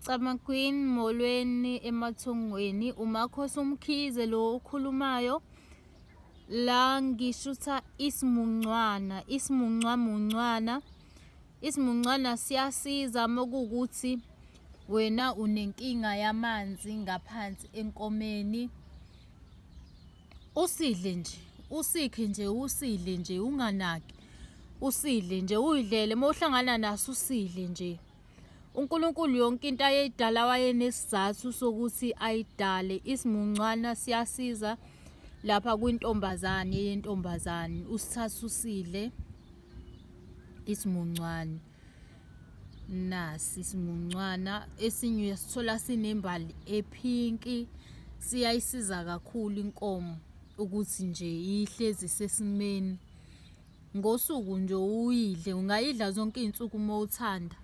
Camakwini, molweni emathongweni. Umakhosi uMkhize lo okhulumayo. La ngishutha isimuncwana, isimuncwamuncwana. Isimuncwana siyasiza uma kuwukuthi wena unenkinga yamanzi ngaphansi enkomeni. Usidle nje, usikhe nje, usidle nje unganaki. Usidle nje uyidlele uma uhlangana naso usidle nje. UNkulunkulu yonke into ayeyidala wayenesizathu sokuthi ayidale. Isimuncwana siyasiza lapha kwintombazane yentombazane, usithathe usidle isimuncwane. Nasi isimuncwana esinye uyasithola sinembali ephinki, siyayisiza kakhulu inkomo ukuthi nje ihlezi isesimeni. Ngosuku nje uyidle, ungayidla zonke iy'nsuku uma uthanda.